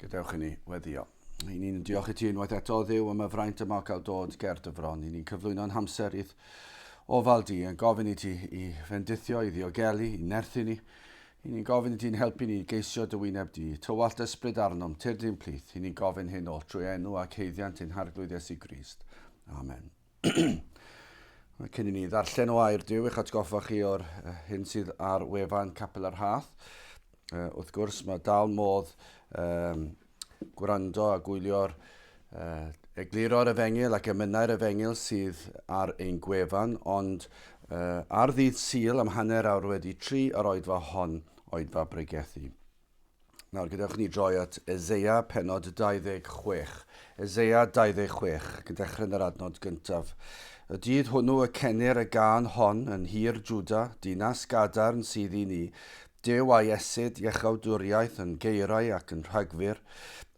Gadewch i ni weddio. I ni'n diolch i ti unwaith eto, Dduw, am y fraint yma o gael dod ger dy fron. I ni'n cyflwyno'n hamser i'th ofal di, yn gofyn i ti i fendithio, i ddiogelu, i nerthu ni. I ni'n gofyn i ti'n helpu ni i geisio dy wyneb di. Tywallt ysbryd arnom, tyrd i'n plith. I ni'n gofyn hyn oll trwy enw ac haeddiant ein Harglwydd Iesu Grist. Amen. Cyn i ni ddarllen o air Duw, eich atgoffa chi o'r hyn sydd ar wefan Capel yr Rhath. Wrth gwrs, mae dal modd um, gwrando a gwylio'r uh, egluro'r efengyl ac emynau'r efengyl sydd ar ein gwefan, ond uh, ar ddydd Sul am 3:30 yr oedfa hon, oedfa bregethu. Nawr, gadewch ni droi at Eseia, penod 26. Eseia 26, ac yn dechrau yn yr adnod gyntaf. Y dydd hwnnw y cenir y gân hon yn nhir Jwda, dinas gadarn sydd i ni, Duw a'i esyd iachawdwriaeth yn geirau ac yn rhagfyr.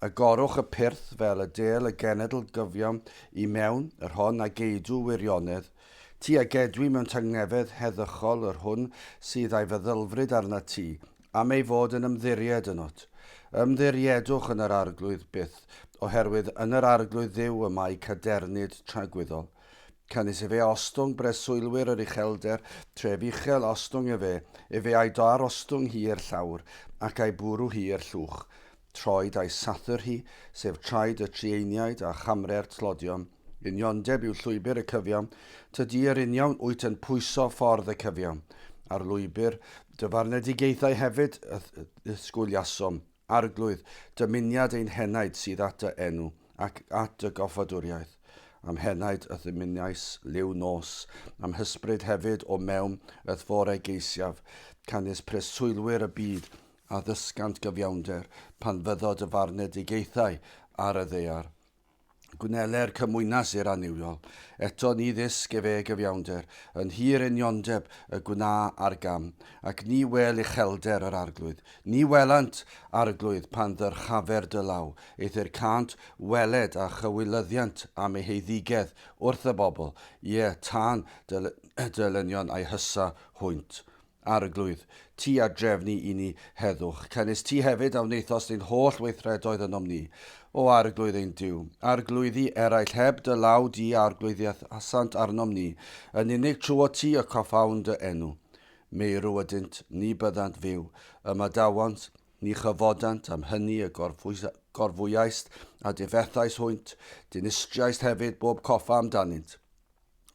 Agorwch y pyrth fel y del y genedl gyfiawn i mewn, yr hon a geidw wirionedd. Ti a gedwi mewn tangnefedd heddychol yr hwn sydd a'i feddylfryd arnat ti, am ei fod yn ymddiried ynot. Ymddiriedwch yn yr Arglwydd byth, oherwydd yn yr Arglwydd Dduw y mae cadernid tragwyddol. Canys efe a ostwng breswylwyr yr uchelder, tref uchel a ostwng efe, efe a'i darostwng hi i'r llawr, ac a'i bwrw hi i'r llwch. Troed a'i sathr hi, sef traed y trueiniaid a chamre'r tlodion. Uniondeb yw llwybr y cyfiawn, tydi yr uniawn wyt yn pwyso ffordd y cyfiawn. Ar lwybr dy farnedigaethau hefyd ysgwyliasom, Arglwydd, dymuniad ein henaid sydd at dy enw, ac at dy goffadwriaeth. Am henaid y'th ddymuniais liw nos, am hysbryd hefyd o mewn y'th fore geisiaf, canys preswylwyr y byd a ddysgant gyfiawnder pan fyddo dy farnedigaethau ar y ddaear. Gwneler cymwynas i'r annuwiol, eto ni ddysg efe gyfiawnder, yn hir uniondeb y gwna ar gam, ac ni wel uchelder yr Arglwydd. Ni welant, Arglwydd, pan ddyrchafer dy law, eithr cânt weled a chywilyddiant am ei heiddigedd wrth y bobl, ie, tân dy elynion a'i hysa hwynt. Arglwydd, ti a drefni i ni heddwch, canys ti hefyd a wnaethost ein holl weithredoedd ynom ni. O Arglwydd ein Duw, arglwyddi eraill heb dy law di a arglwyddiasant arnom ni, yn unig trwot ti y coffawn dy enw. Meirw ydynt, ni byddant fyw, ymadawant, ni chyfodant, am hynny y gorfwyaist a difethais hwynt, dinistriaist hefyd bob coffa amdanynt.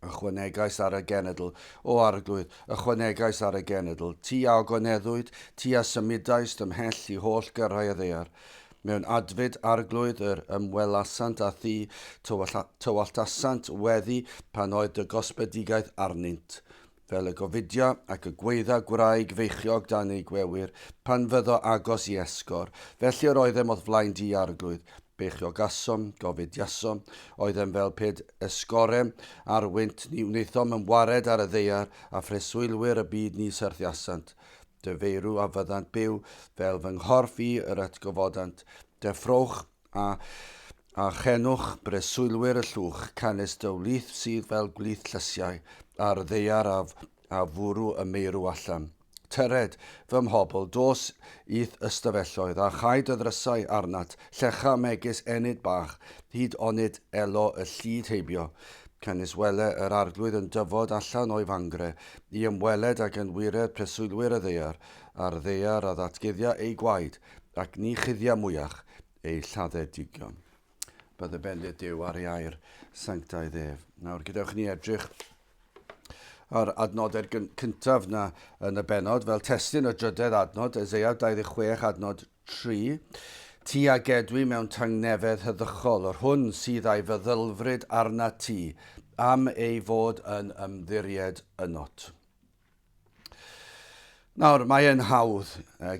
Ychwanegais ar y genedl, O Arglwydd, ychwanegais ar y genedl, ti a ogoneddwyd, ti a symudaist ymhell i holl gyrrau y ddaear. Mewn adfyd, Arglwydd, yr ymwelasant â thi, tywalltasant weddi pan oedd dy gosbedigaeth arnynt. Fel y gofidia ac y gweidda gwraig feichiog dan ei gwewyr, pan fyddo agos i esgor, felly yr oeddem o'th flaen di, Arglwydd, Beichiogasom, gofidiasom, oeddem fel ped esgorem ar wynt, ni wnaethom ymwared ar y ddaear, a phreswylwyr y byd ni syrthiasant. Dy feirw a fyddant byw, fel fy nghorff i yr atgyfodant. Deffrowch a a chenwch, breswylwyr y llwch, canys dy wlith sydd fel gwlith llysiau, a'r ddaear a, a fwrw y meirw allan. Tyred, fy mhobl, dos i'th ystafelloedd, a chau dy ddrysau arnat, llecha megis ennyd bach, hyd onid elo y llid heibio. Canys wele yr Arglwydd yn dyfod allan o'i fangre, i ymweled ag anwiredd preswylwyr y ddaear, a'r ddaear a ddatguddia ei gwaed, ac ni chuddia mwyach ei lladdedigion. Bydde bendith Duw ar ei air sanctaidd ef. Nawr, gadewch ni edrych ar adnodau'r cyntaf na yn y bennod, fel testun y drydedd adnod, Eseia 26 adnod 3. Ti a gedwi mewn tangnefedd heddychol, yr hwn sydd a'i feddylfryd arna ti, am ei fod yn ymddiried ynot. Nawr, mae e'n hawdd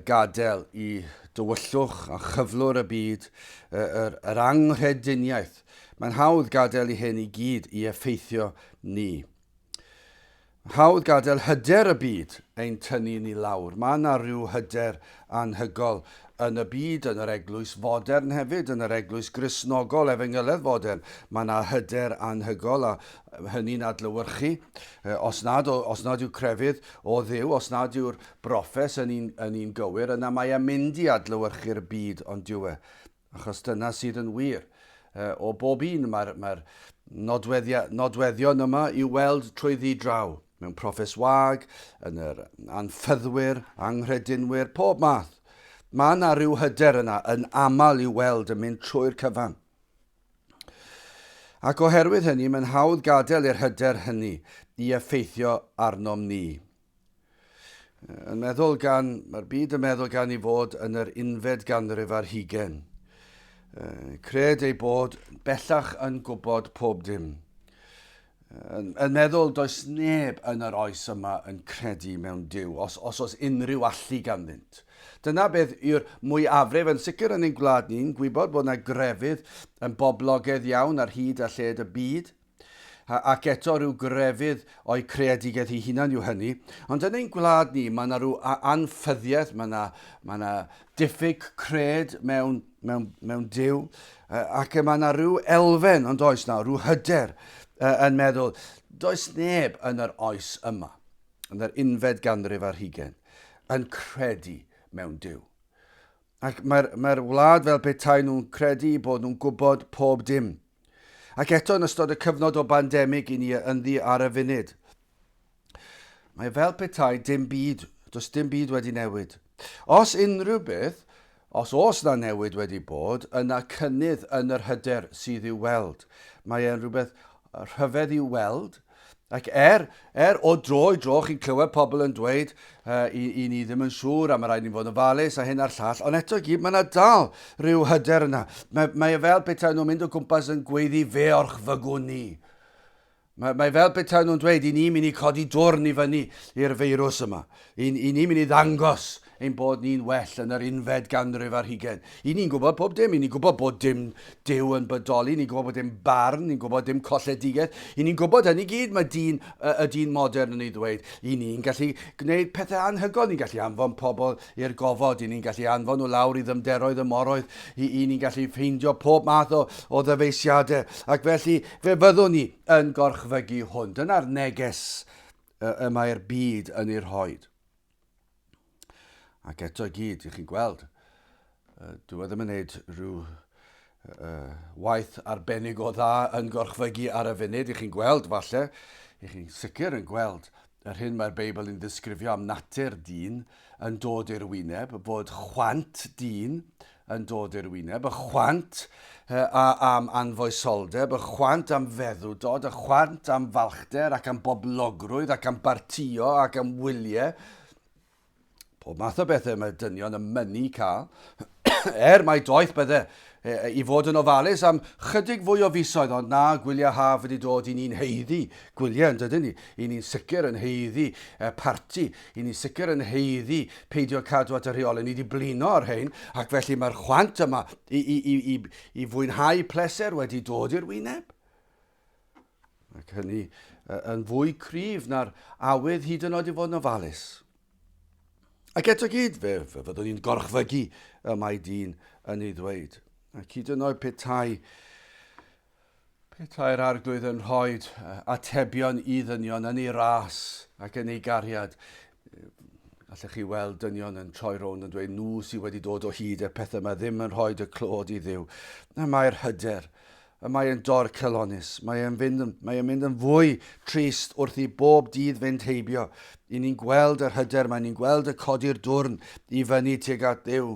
gadael i dywyllwch a chyflwr y byd, yr, yr anghrediniaeth. Mae'n hawdd gadael i hyn i gyd i effeithio ni. Hawdd gadael hyder y byd ein tynnu ni lawr. Mae yna rhyw hyder anhygol yn y byd, yn yr eglwys fodern hefyd, yn yr eglwys Gristnogol, efengyledd fodern. Mae yna hyder anhygol a hynny'n adlewyrchu. Os nad, os nad yw crefydd o Dduw, os nad yw'r broffes yn un, yn un gywir, yna mae e'n mynd i adlewyrchu'r byd, ond dyw e. Achos dyna sydd yn wir. O bob un, mae'r mae nodweddion yma i'w weld trwyddi draw. Mewn proffes wag, yn yr anffyddwyr, anghredinwyr, pob math. Mae yna rhyw hyder yna yn aml i'w weld yn mynd trwy'r cyfan. Ac oherwydd hynny, mae'n hawdd gadael i'r hyder hynny i effeithio arnom ni. Yn meddwl gan, mae'r byd yn meddwl gan ei fod yn yr unfed ganrif ar hugen. Cred ei bod bellach yn gwybod pob dim. Yn, yn meddwl does neb yn yr oes yma yn credu mewn Duw, os, os oes unrhyw allu ganddynt. Dyna beth yw'r mwyafrif, yn sicr yn ein gwlad ni'n gwybod bod yna grefydd yn boblogaidd iawn ar hyd a lled y byd. Ac eto rhyw grefydd o'i creadigaeth ei hunan yw hynny. Ond yn ein gwlad ni, mae yna rhyw anffyddiaeth, mae yna, mae yna diffyg cred mewn, mewn, mewn Duw, ac mae yna rhyw elfen, ond oes na, rhyw hyder yn meddwl, does neb yn yr oes yma, yn yr unfed ganrif ar hugen, yn credu mewn Duw. Ac mae'r mae wlad fel petai nhw'n credu bod nhw'n gwybod pob dim. Ac eto yn ystod y cyfnod o bandemig i ni ynddi ar y funud, mae fel petai dim byd, does dim byd wedi newid. Os unrhyw beth, os oes na newid wedi bod, yna cynnydd yn yr hyder sydd i'w weld. Mae e'n rhywbeth rhyfedd i'w weld, Ac er, er o dro i dro chi'n clywed pobl yn dweud uh, i, i ni ddim yn siŵr a mae rhaid ni fod yn ofalus a hyn a'r llall, ond eto i gyd mae yna dal rhyw hyder yna. Mae, mae e fel petai nhw'n mynd o gwmpas yn gweiddi fe orchfygwn ni. Mae, mae fel petai nhw'n dweud i ni'n mynd i codi dwrn i fyny i'r feirws yma. I, i ni'n mynd i ddangos ein bod ni'n well yn yr unfed ganrif ar hugain. I ni'n gwybod pob dim, i ni'n gwybod bod dim Duw yn bodoli, ni'n gwybod bod dim barn, ni'n gwybod dim colledigaeth, i ni'n gwybod hynny gyd mae dyn, y, y dyn modern yn ei ddweud. I ni'n gallu gwneud pethau anhygoel, ni'n gallu anfon pobl i'r gofod, i ni'n gallu anfon nhw lawr i ddyfnderoedd y moroedd, i, i ni'n gallu ffeindio pob math o, o ddyfeisiadau, ac felly fe fyddwn ni yn gorchfygu hwn. Dyna'r neges y, y mae'r byd yn ei rhoid. Ac eto i gyd, i chi'n gweld, dwi e ddim yn gwneud rhyw uh, waith arbennig o dda yn gorchfygu ar y funud, i chi'n gweld falle, i chi'n sicr yn gweld yr hyn mae'r Beibl yn ddisgrifio am natur dyn yn dod i'r wyneb, bod chwant dyn yn dod i'r wyneb, y chwant am anfoesoldeb, y chwant am feddwdod, y chwant am falchder ac am boblogrwydd ac am bartio ac am wyliau. Pob math o bethau mae dynion yn mynnu cael. er mai doeth bydde i fod yn ofalus am chydig fwy o fisoedd, ond na, gwyliau haf wedi dod i ni'n haeddu gwyliau, yn dydyn ni? I ni'n sicr yn haeddu parti, I ni'n sicr yn haeddu peidio cadw at y rheolau. Ni wedi blino ar rhain, ac felly mae'r chwant yma i, i, i, i, i fwynhau pleser wedi dod i'r wyneb. Ac hynny yn fwy cryf na'r awydd hyd yn oed i fod yn ofalus. Ac eto gyd, fe, fe fyddwn ni'n gorchfygu y mae dyn yn ei ddweud. Ac hyd yn oed petai Petai'r Arglwydd yn rhoi atebion i ddynion yn ei ras ac yn ei gariad, allech chi weld dynion yn troi rownd yn dweud nhw sydd wedi dod o hyd i'r pethau yma ddim yn rhoi y clod i Dduw. Na mae'r hyder, y mae yn dorcalonnus, mae e'n fynd, mae e'n mynd yn fwy trist wrth i bob dydd fynd heibio. I ni'n gweld yr hyder, mae ni'n gweld y codi'r dwrn i fyny tuag at Dduw.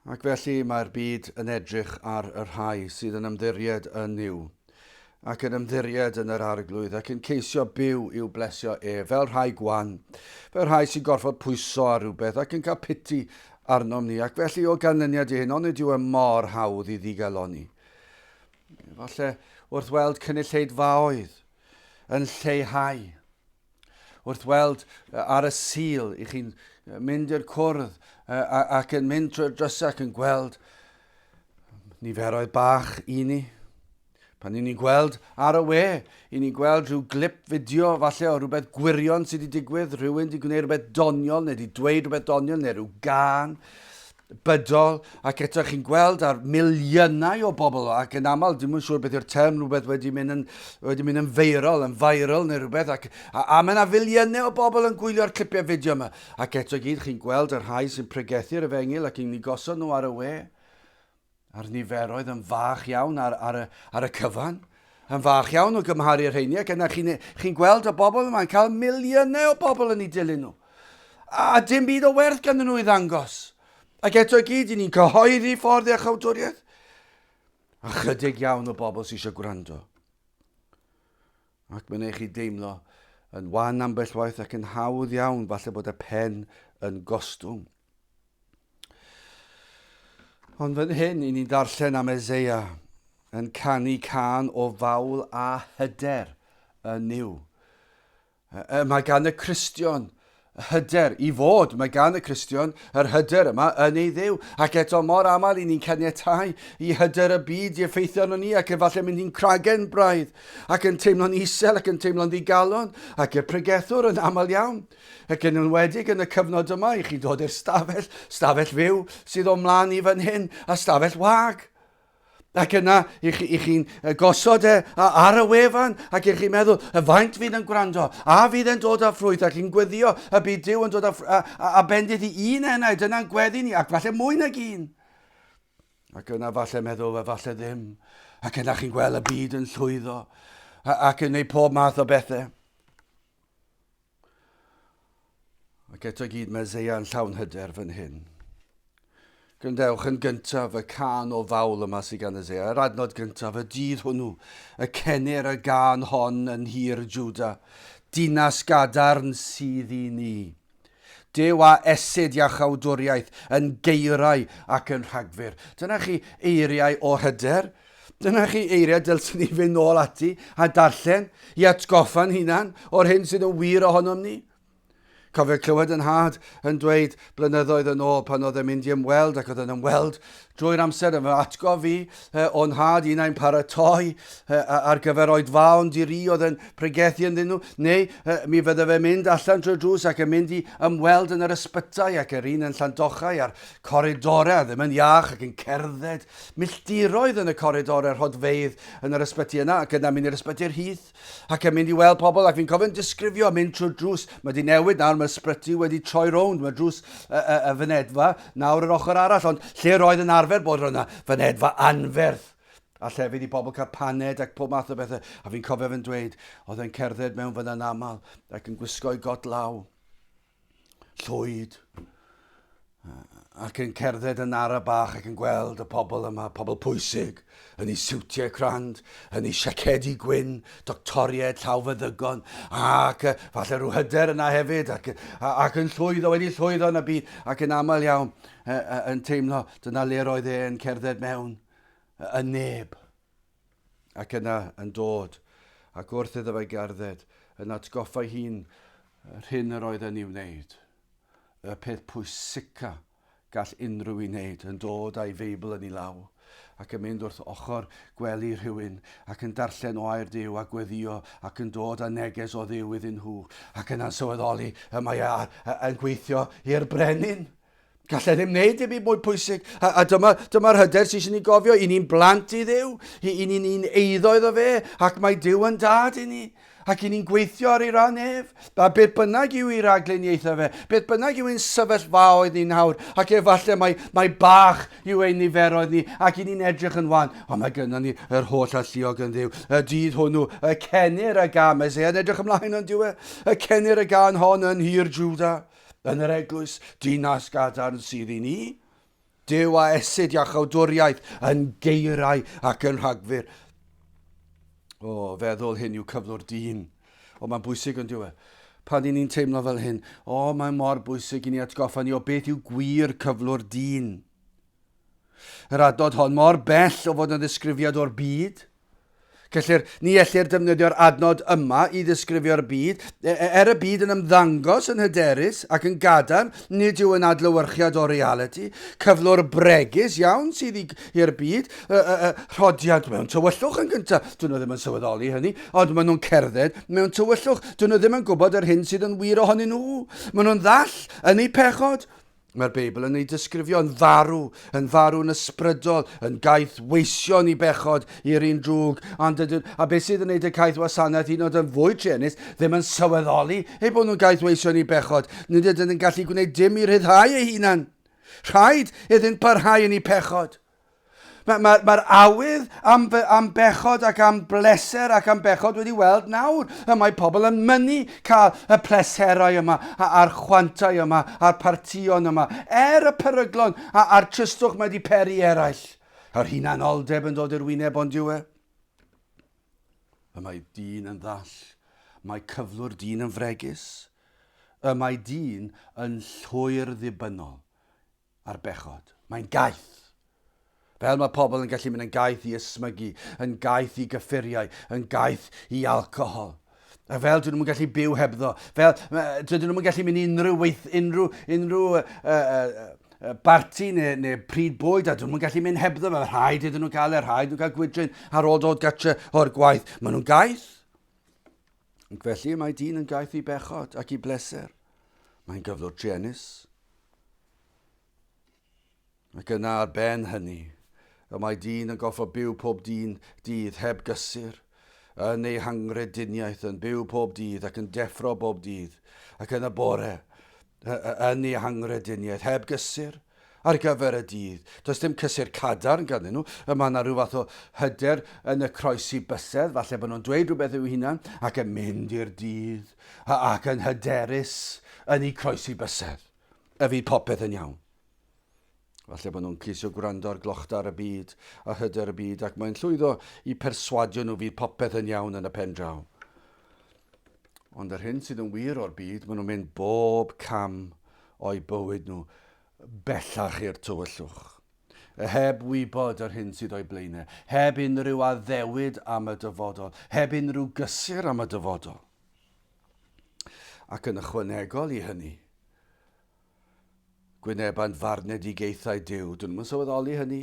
Ac felly mae'r byd yn edrych ar y rhai sydd yn ymddiried yn Nuw, ac yn ymddiried yn yr Arglwydd, ac yn ceisio byw i'w blesio ef, fel rhai gwan, fel rhai sy'n gorfod pwyso ar rhywbeth, ac yn cael piti arnom ni. Ac felly o ganlyniad i hyn, onid yw e mor hawdd i ddigalonni? Falle wrth weld cynulleidfaoedd yn lleihau, wrth weld ar y Sul i chi'n mynd i'r cwrdd ac yn mynd trwy'r drysau ac yn gweld niferoedd bach i ni. Pan ni'n gweld ar y we, i ni'n gweld rhyw glip fideo falle o rhywbeth gwirion sydd wedi digwydd, rhywun wedi gwneud rhywbeth doniol neu wedi dweud rhywbeth doniol neu rhyw gân. bydol, ac eto chi'n gweld ar miliynau o bobl, ac yn aml, dim yn siŵr beth yw'r term, rhywbeth wedi mynd yn, wedi mynd yn feirol, yn viral neu rhywbeth, ac, a, a mae yna filiynau o bobl yn gwylio'r clipiau fideo yma. Ac eto gyd, chi'n gweld y rhai sy'n pregethu'r efengyl ac yn ei gosod nhw ar y we, a'r niferoedd yn fach iawn ar, ar, y, ar y cyfan, yn fach iawn o gymharu'r rheini, ac yna chi'n chi gweld y bobl yma'n cael miliynau o bobl yn ei dilyn nhw. A dim byd o werth ganddyn nhw i ddangos. Ac eto i gyd, i ni'n cyhoeddi ffordd iachawdwriaeth. A chydig iawn o bobl sydd eisiau gwrando. Ac mae'n eich chi deimlo yn wan ambell waith ac yn hawdd iawn falle bod y pen yn gostwng. Ond fan hyn, i ni'n darllen am Eseia yn canu cân o fawl a hyder yn Nuw. Mae gan y Cristion hyder i fod, mae gan y Cristion yr hyder yma yn ei Dduw. Ac eto mor aml i ni'n caniatau i hyder y byd i effeithio arno ni ac efallai mynd i'n cragen braidd ac yn teimlo'n isel ac yn teimlo'n ddigalon ac i'r pregethwr yn aml iawn. Ac yn enwedig yn y cyfnod yma, i chi dod i'r stafell, stafell fyw sydd o mlaen i fan hyn, a stafell wag. Ac yna, i chi'n chi gosod e ar y wefan, ac i chi'n meddwl, y faint fydd yn gwrando, a fydd yn dod â ffrwyth, ac chi'n gweddio y bydd Duw yn dod â, a, a, a bendith i un enaid, dyna'n gweddi ni, ac falle mwy nag un. Ac yna falle meddwl, a falle ddim. Ac yna chi'n gweld y byd yn llwyddo, ac yn gwneud pob math o bethau. Ac eto i gyd mae Eseia yn llawn hyder fan hyn. Gwrandewch yn gyntaf y can o fawl yma sydd gan Eseia, yr adnod gyntaf, y dydd hwnnw, y cenir y gân hon yn nhir Juda, dinas gadarn sydd i ni. Duw a esyd iachawdwriaeth yn geirau ac yn rhagfyr. Dyna chi eiriau o hyder. Dyna chi eiriau dylswn ni fynd nôl ati a darllen i atgoffa'n hunan o'r hyn sydd yn wir ohonom ni. Cofio clywed yn nhad yn dweud blynyddoedd yn ôl pan oedd e'n mynd i ymweld ac oedd e'n ymweld drwy'r amser yn fy atgof fi o'n nhad un ai'n paratoi ar gyfer oedfaon di-ri oedd yn pregethu ynddyn nhw neu mi fydde fe'n mynd allan drwy'r drws ac yn mynd i ymweld yn yr ysbytai ac yr un yn Llandochau a'r coridorau ddim yn iach ac yn cerdded Milltiroedd yn y coridorau rhodfeydd yn yr ysbyty yna, ac yna mynd i'r ysbyty'r Heath, ac yn mynd i weld pobl, ac fi'n cofio'n disgrifio, mynd trwy'r drws, mae di newid nawr, mae'r ysbyty wedi troi rownd, mae drws y, y, y fynedfa nawr yr ochr arall, ond lle roedd yn arfer bod roedd yna fynedfa anferth, a llefydd i bobl cael paned ac pob math o bethau, a fi'n cofio fe'n dweud, oedd e'n cerdded mewn fyna'n aml, ac yn gwisgo'i got law. llwyd, ac yn cerdded yn ara bach ac yn gweld y pobl yma, pobl pwysig, yn eu siwtiau crand, yn eu siacedi gwyn, doctoriaid, llawfeddygon, ac falle rhyw hyder yna hefyd, ac, ac yn llwyddo, wedi llwyddo yn y byd, ac yn aml iawn yn teimlo dyna le roedd e yn cerdded mewn, y neb. Ac yna yn dod, ac wrth iddo fe gerdded, yn atgoffa'i hun yr hyn yr oedd e'n ei wneud, y peth pwysica gall unrhyw un wneud, yn dod â'i Feibl yn ei law, ac yn mynd wrth ochr gwely rhywun, ac yn darllen o air Duw, a gweddïo, ac yn dod â neges o Dduw iddyn nhw, ac yna'n sylweddoli y mae e yn gweithio i'r brenin. Gallai ddim wneud dim byd mwy pwysig. A, a dyma, dyma'r hyder sydd eisiau ni gofio. I ni'n blant i Dduw, i, i ni'n un eiddo iddo fe, ac mae Duw yn dad i ni. Ac i ni'n gweithio ar ei ran ef. A beth bynnag yw ei ragluniaethau fe, beth bynnag yw ein sefyllfaoedd ni'n nawr, ac efallai mae, mae bach yw ein niferoedd ni, ac i ni'n edrych yn wan, ond mae gynnon ni yr holl alluog yn Dduw. Y dydd hwnnw, y cenir y gam, Eseia'n edrych ymlaen ond yw e, y cenir y gan hon yn nhir Juda. Yn yr eglwys, dinas gadarn sydd i ni. Duw a esyd iachawdwriaeth yn geirau ac yn rhagfyr. O, feddwl hyn yw cyflwr dyn. O, mae'n bwysig yn diwe. Pan i ni'n teimlo fel hyn, o, mae mor bwysig i ni atgoffa ni o beth yw gwir cyflwr dyn. Yr adnod hon mor bell o fod yn ddisgrifiad o'r byd. Gellir, ni ellir defnyddio'r adnod yma i ddisgrifio'r byd. E, e, er y byd yn ymddangos yn hyderus ac yn gadarn, nid yw yn adlewyrchiad o realiti. Cyflwr bregus iawn sydd i'r byd. Y, y, y, rhodiant mewn tywyllwch yn gyntaf. Dyn nhw ddim yn sylweddoli hynny, ond maen nhw'n cerdded mewn tywyllwch. Dyn nhw ddim yn gwybod yr hyn sydd yn wir ohonyn nhw. Maen nhw'n ddall yn eu pechod. Mae'r Beibl yn ei disgrifio yn farw, yn farw'n ysbrydol, yn gaeth weision i bechod i'r un drwg. Ond dydyn, a beth sydd yn neud y caeth wasanaeth hyd yn oed yn fwy truenus, ddim yn sylweddoli eu bod nhw'n gaeth weision i bechod. Nid ydyn yn gallu gwneud dim i rhyddhau eu hunan. Rhaid iddynt barhau yn eu pechod. Mae'r ma, ma awydd am, am bechod ac am bleser ac am bechod wedi weld nawr. Y mae pobl yn mynnu cael y pleserau yma a'r chwantau yma a'r partïon yma. Er y peryglon a'r tristwch mae wedi peri eraill. Yr hunanoldeb yn dod i'r wyneb ond yw e. Y mae dyn yn ddall. Mae cyflwr dyn yn fregus. Y mae dyn yn llwyr ddibynnol ar bechod. Mae'n gaeth. Fel mae pobl yn gallu mynd yn gaeth i ysmygu, yn gaeth i gyffuriau, yn gaeth i alcohol. A fel dyn nhw'n gallu byw hebddo, fel dydyn nhw'n gallu mynd unrhyw weith, unrhyw, unrhyw uh, uh, barti neu, neu pryd bwyd, a dyn nhw'n gallu mynd hebddo, fel rhaid iddyn nhw gael e, rhaid nhw gael gwydryn ar ôl dod gatre o'r gwaith. Maen nhw'n gaeth. Ac felly mae dyn yn gaeth i bechod ac i bleser. Mae'n gyflwr truenus. Ac yna ar ben hynny, y mae dyn yn gorfod byw pob dyn dydd heb gysur, yn ei hanghrediniaeth, yn byw pob dydd ac yn deffro bob dydd, ac yn y bore, yn ei hanghrediniaeth, heb gysur, ar gyfer y dydd. Does dim cysur cadarn ganddyn nhw. Y mae yna rhyw fath o hyder yn y croesi bysedd, falle bod nhw'n dweud rhywbeth i'w hunan, ac yn mynd i'r dydd, ac yn hyderus yn eu croesi bysedd. Y fydd popeth yn iawn. Falle bod nhw'n ceisio gwrando ar glochdar y byd a hyder y byd ac mae'n llwyddo i perswadio nhw fydd popeth yn iawn yn y pen draw. Ond yr hyn sydd yn wir o'r byd, maen nhw'n mynd bob cam o'i bywyd nhw bellach i'r tywyllwch. Heb wybod yr hyn sydd o'i blaenau, heb unrhyw addewid am y dyfodol, heb unrhyw gysur am y dyfodol. Ac yn ychwanegol i hynny, gwynebant farnedigaethau Duw. Dyn nhw'n sylweddoli hynny.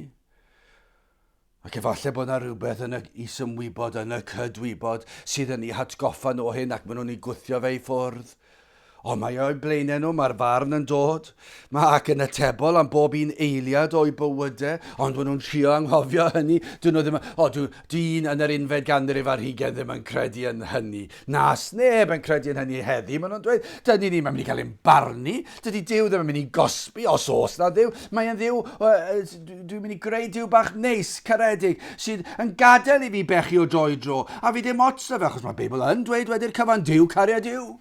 Ac efallai bod yna rhywbeth yn y isymwybod, yn y cydwybod, sydd yn eu hatgoffa nhw o hyn ac maen nhw'n ei gwthio fe i ffwrdd. Ond mae o'u blaenau nhw, mae'r farn yn dod. Mae ac yn atebol am bob un eiliad o'u bywydau, ond maen nhw'n trio anghofio hynny. Dyn nhw ddim, o, dw, dyn yn yr unfed ganrif ar hugain ddim yn credu yn hynny. Na, sneb yn credu yn hynny heddi, maen nhw'n dweud. Dydy ni, mae'n mynd i cael ein barnu. Dydy Duw ddim yn mynd i gosbi os oes na Dduw. Mae'n Dduw, dwi'n mynd i greu Duw bach neis, caredig, sydd yn gadael i fi bechu o dro i dro, a fi dim ots na fe, achos mae'r Beibl yn dweud wedi'r cyfan, Duw cariad yw.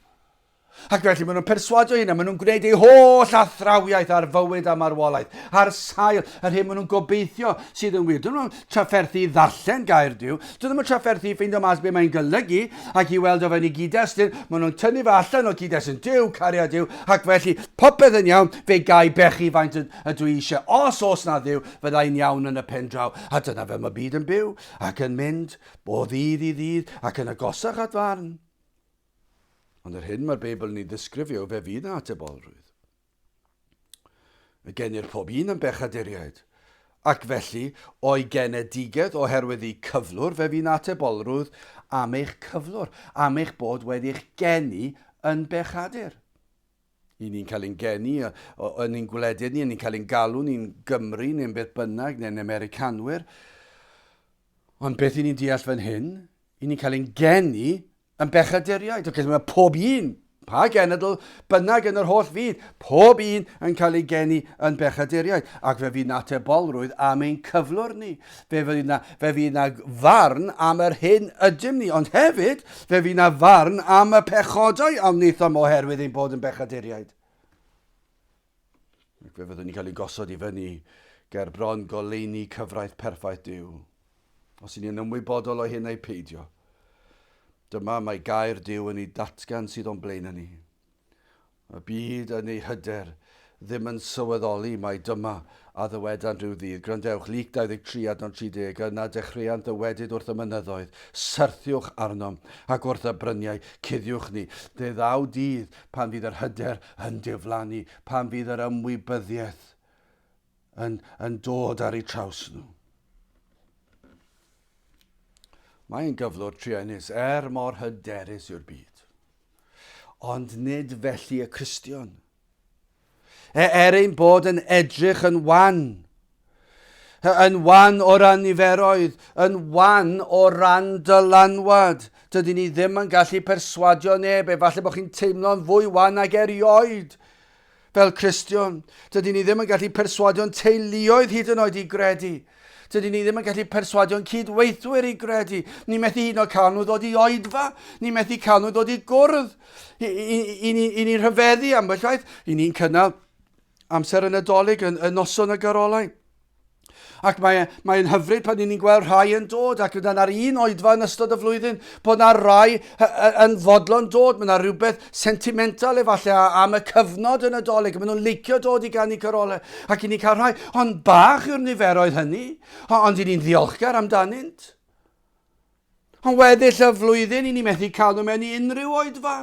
Ac felly maen nhw'n perswadio hynna, maen nhw'n gwneud eu holl athrawiaeth ar fywyd a marwolaeth, ar sail yr hyn maen nhw'n gobeithio sydd yn wir. Dyn nhw'n trafferthu i ddarllen gair Duw, dyn nhw'n trafferthu i ffeindio mas beth mae'n golygu ac i weld o fewn i gyd-destun, maen nhw'n tynnu fe allan o gyd-destun Duw, cariad yw, ac felly popeth yn iawn, fe gai bechu faint ydw i eisiau. Os oes na Dduw, fyddai'n iawn yn y pen draw. A dyna fel mae byd yn byw ac yn mynd o ddydd i ddydd ac yn agosach at farn. Ond yr hyn mae'r Beibl yn ei ddisgrifio yw fe fydd yna atebolrwydd. Y genir pob un yn bechaduriaid, ac felly o'i genedigaeth oherwydd eu cyflwr fe fydd atebolrwydd am eich cyflwr, am eich bod wedi eich geni yn bechadur. I ni'n cael ein geni yn ein gwledydd ni, yn ni'n cael ein galw ni'n Gymry neu'n beth bynnag, neu'n Americanwyr. Ond beth i ni'n deall fan hyn, i ni'n cael ein geni yn bechaduriaid. Ac mae pob un, pa genedl bynnag yn yr holl fyd, pob un yn cael ei geni yn bechaduriaid. Ac fe fydd na atebolrwydd am ein cyflwr ni. Fe fydd na, fe fydd na farn am yr hyn ydym ni, ond hefyd fe fydd na farn am y pechodau a wnaethom oherwydd ein bod yn bechaduriaid. Ac fe fyddwn ni'n cael ei gosod i fyny ger bron goleuni cyfraith perffaith Duw. Os y'n ni'n ymwybodol o hyn ai peidio. Dyma mae gair Duw yn ei datgan sydd o'n blaenau ni. Y byd yn ei hyder ddim yn sylweddoli mai dyma a ddywedant rhyw ddydd. Gwrandewch, Luc 23 adnod 30, Yna dechreuant ddywedyd wrth y mynyddoedd, Syrthiwch arnom, ac wrth y bryniau, cuddiwch ni. Fe ddaw dydd pan fydd yr hyder yn diflannu, pan fydd yr ymwybyddiaeth yn, yn dod ar eu traws nhw. Mae'n gyflwr truenus, er mor hyderus yw'r byd. Ond nid felly y Cristion. E, er ein bod yn edrych yn wan, yn wan o ran niferoedd, yn wan o ran dylanwad. Dydyn ni ddim yn gallu perswadio neb, efallai bod chi'n teimlo'n fwy wan ag erioed fel Cristion. Dydyn ni ddim yn gallu perswadio'n teuluoedd hyd yn oed i gredu. Dydyn ni ddim yn gallu perswadio'n cydweithwyr i gredu. Ni methu hyd yn oed cael nhw ddod i oedfa. Ni methu cael nhw ddod i gwrdd. I, i, i, i, i ni'n rhyfeddu ambell waith. I ni'n cynnal amser y Nadolig, y, y noson y garolau. Ac mae'n mae hyfryd pan ni'n gweld rhai yn dod, ac yna ar un oedfa yn ystod y flwyddyn, bod na rai yn fodlon dod. Mae yna rhywbeth sentimental efallai am y cyfnod y Nadolig. Maen nhw'n licio dod i ganu carolau, ac i ni'n cael rhai. Ond bach yw'r niferoedd hynny, ond i ni'n ddiolchgar amdanynt. Ond weddill y flwyddyn, i ni methu cael nhw mewn i unrhyw oedfa.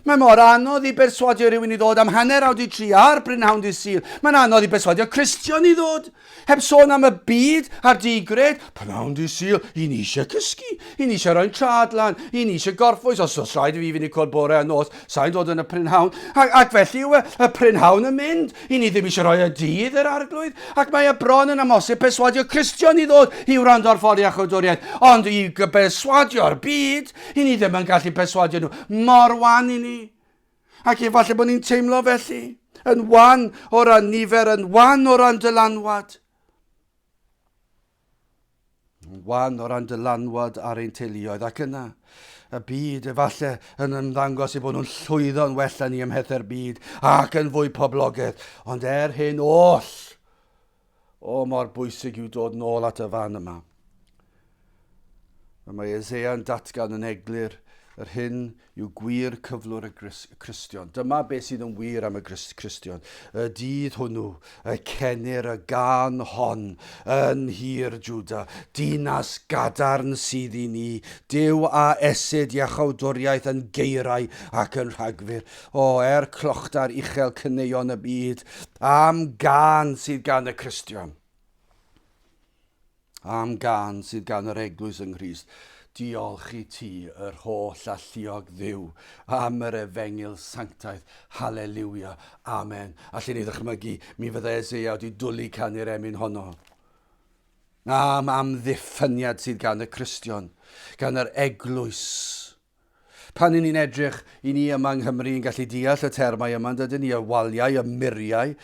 Mae mor anodd i berswadio rhywun i ddod am hanner awr di tri ar brynhawn dydd Sul. Mae'n anodd i berswadio Cristion i ddod. Heb sôn am y byd a'r digred. Prynhawn dydd Sul, i ni eisiau cysgu. I ni eisiau rhoi'n trad lan. I ni eisiau gorffwys. Os oes rhaid i fi fynd i cwrdd bore a nos, sa'n dod yn y prynhawn. Ac, ac felly yw e, y prynhawn yn mynd. I ni ddim eisiau rhoi y dydd yr arglwydd. Ac mae y bron yn amhosib perswadio Cristion i ddod i wrando ar ffordd iachawdwriaeth. Ond i berswadio'r byd, I ni ddim yn gallu perswadio nhw. Mor wan i ni. Ac efallai bod ni'n teimlo felly. Yn wan o ran nifer, yn wan o ran dylanwad. Yn wan o ran dylanwad ar ein teuluoedd. Ac yna, y byd efallai yn ymddangos eu bod nhw'n llwyddo'n well na ni ym mhethau'r byd ac yn fwy poblogaidd. Ond er hyn oll, O, mor bwysig yw dod nôl at y fan yma. A mae Eseia yn datgan yn eglur yr hyn yw gwir cyflwr y Cristion. Dyma beth sydd yn wir am y Cristion. Y dydd hwnnw, y cenir y gân hon yn nhir Jwda, dinas gadarn sydd i ni, Duw a esyd iachawdwriaeth yn geirau ac yn rhagfyr. O, er clochdar uchel cyneuon y byd, am gân sydd gan y Cristion. Am gân sydd gan yr eglwys yng Nghrist. Diolch i ti, yr holl alluog Dduw, am yr efengyl sanctaidd. Haleliwia. Amen. Allen ni ddychmygu, mi fyddai Eseia wedi dwlu canu'r emyn honno. Am amddiffyniad sydd gan y Cristion, gan yr eglwys. Pan 'y ni'n edrych, i ni yma yng Nghymru yn gallu deall y termau yma, yn dydyn ni, y waliau, y muriau,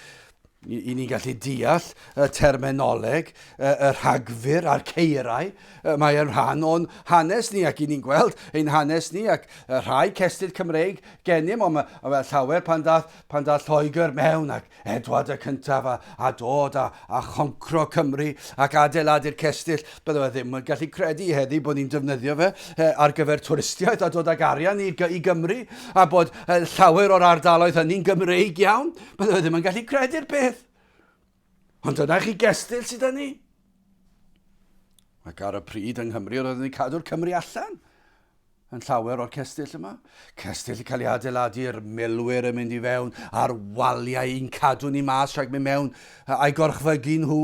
i, i ni'n gallu deall y terminoleg, y, y rhagfur a'r ceirau. Mae yn rhan o'n hanes ni ac i ni'n gweld ein hanes ni ac y rhai cestyll Cymreig gennym, ond mae, mae llawer pan dath, pan dath Lloegr mewn ac Edward y Cyntaf a, a dod a, a choncro Cymru ac adeiladu'r cestyll. Bydde fe ddim yn gallu credu heddi bod ni'n defnyddio fe eh, ar gyfer twristiaeth a dod ag arian i, i Gymru a bod eh, llawer o'r ardaloedd hynny'n Gymreig iawn. Bydde fe ddim yn gallu credu'r peth. Ond dyna chi gestyll sydd â ni. Ac ar y pryd yng Nghymru, roeddwn ni'n cadw'r Cymru allan yn llawer o'r cestyll yma. Cestyll yn cael ei adeiladu, yr milwyr yn mynd i fewn, a'r waliau i'n cadw ni mas rhag mynd mewn a'i gorchfygu nhw.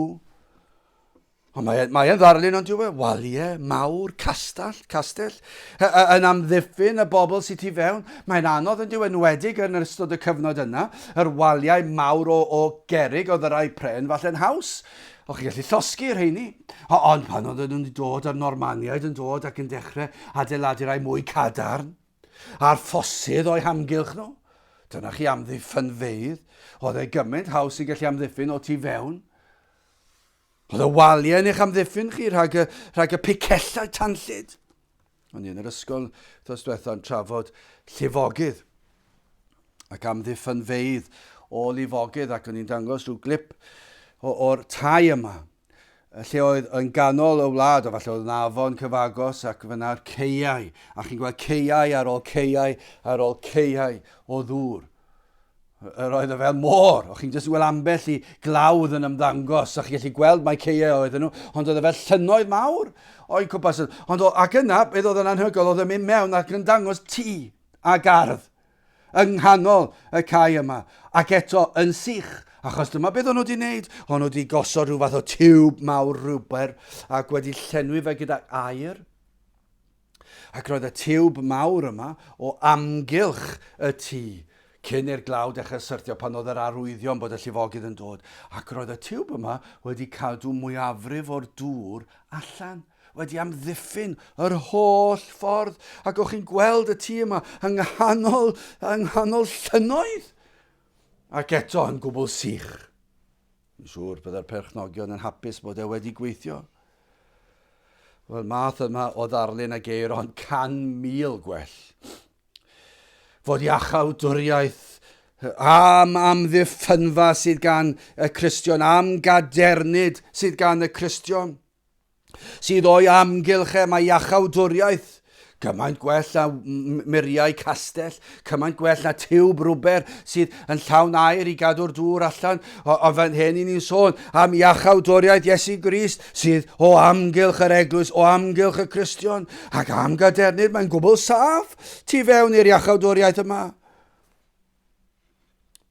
Ond mae, mae e'n ddarlun ond yw e, waliau mawr, castell, castell, yn amddiffyn y bobl sydd tu fewn. Mae'n anodd yn dyw, enwedig yn ystod y cyfnod yna, yr waliau mawr o, o gerrig oedd y rai pren falle'n haws. O'ch chi'n gallu llosgi rheini. Ond pan oedden nhw'n dod a'r Normaniaid yn dod ac yn dechrau adeiladu rai mwy cadarn, a'r ffosydd o'u hamgylch nhw, dyna chi amddiffynfeydd. Oedd e gymaint haws i gallu amddiffyn o tu fewn. Oedd y waliau yn eich amddiffyn chi rhag y, rhag y picellau tanllyd. O'n i yn yr ysgol thos diwetha yn trafod llifogydd ac amddiffynfeydd o lifogydd ac o'n i'n dangos rhyw glip o'r tai yma lle oedd yn ganol y wlad, o falle oedd yn afon cyfagos ac fyna'r ceiau, a chi'n gweld ceiau ar ôl ceiau ar ôl ceiau o ddŵr. Yr oedd e fel môr. O'ch chi'n jyst yn gweld ambell i glawdd yn ymddangos, a chi'n gallu gweld mai caeau oedden nhw, ond oedd e fel llynnoedd mawr o'i cwmpas. Ond o, ac yna, beth oedd yn anhygoel, oedd yn mynd mewn ac yn dangos tŷ a gardd yng nghanol y cae yma, ac eto yn sych, achos dyma beth o'n nhw wedi wneud. O'n nhw wedi gosod rhyw fath o tiwb mawr rwber ac wedi llenwi fe gyda aer. Ac roedd y tiwb mawr yma o amgylch y tŷ. cyn i'r glaw dechrau syrthio pan oedd yr arwyddion bod y llifogydd yn dod, ac roedd y tiwb yma wedi cadw mwyafrif o'r dŵr allan, wedi amddiffyn yr holl ffordd, ac o'ch chi'n gweld y tŷ yma yng nghanol, yng nghanol llynnoedd, ac eto yn gwbl sych. Yn siŵr byddai'r perchnogion yn hapus bod e wedi gweithio. Wel, math yma o ddarlun a geir ond 100,000 gwell. Fod iachawdwriaeth am amddiffynfa sydd gan y Cristion, am gadernid sydd gan y Cristion, sydd o'i amgylch e, mae iachawdwriaeth gymaint gwell na muriau castell, cymaint gwell na tiwb rwber sydd yn llawn aer i gadw'r dŵr allan. Ond fan hyn i ni'n sôn am iachawdwriaeth Iesu Grist sydd o amgylch yr eglwys, o amgylch y Cristion, ac am gadernid mae'n gwbl saff tu fewn i'r iachawdwriaeth yma.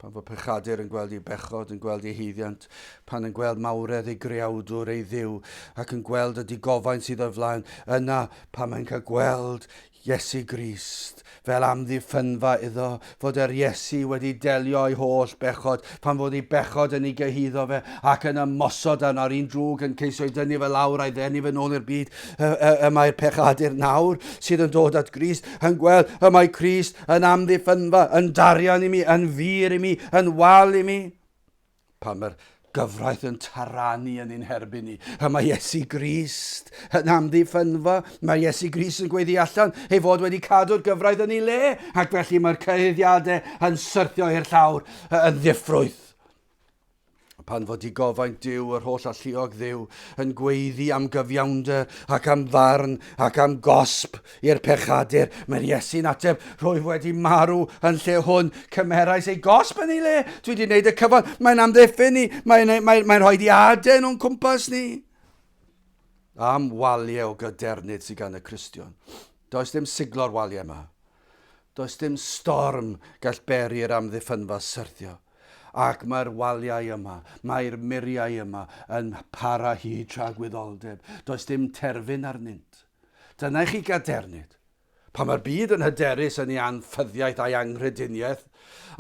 Pan fo pechadur yn gweld ei bechod, yn gweld ei haeddiant, pan yn gweld mawredd ei greawdwr, ei Dduw, ac yn gweld y digofaint sydd o'i flaen, yna pan mae'n cael gweld Iesu Grist fel amddiffynfa iddo, fod yr Iesu wedi delio â'i holl bechod, pan fod ei bechod yn ei gyhuddo fe ac yn ymosod arno'r un drwg yn ceisio ei dynnu fe lawr a'i ddenu fe nôl i'r byd, y, y, y mae'r pechadur nawr sydd yn dod at Grist yn gweld y mae Crist yn amddiffynfa, yn darian i mi, yn fur i mi, yn wal i mi. Pan mae'r gyfraith yn taranu yn ein herbyn ni, y mae Iesu Grist yn amddiffynfa, mae Iesu Grist yn gweiddi allan ei fod wedi cadw'r gyfraith yn ei le, ac felly mae'r cyhuddiadau yn syrthio i'r llawr yn ddiffrwyth. Pan fod digofaint Duw, yr holl alluog Dduw, yn gweiddi am gyfiawnder ac am farn ac am gosb i'r pechadur, mae'r Iesu'n ateb, rwyf wedi marw yn lle hwn, cymerais ei gosb yn ei le, dwi wedi gwneud y cyfan, mae'n amddiffyn ni, mae'n mae, mae rhoi di aden o'n cwmpas ni. Am waliau o gadernid sydd gan y Cristion. Does dim siglo'r waliau yma. Does dim storm gall beri'r amddiffynfa syrthio. Ac mae'r waliau yma, mae'r muriau yma yn para hyd tragwyddoldeb. Does dim terfyn arnynt. Dyna i chi gadernid. Pan mae'r byd yn hyderus yn ei anffyddiaeth a'i anghrediniaeth,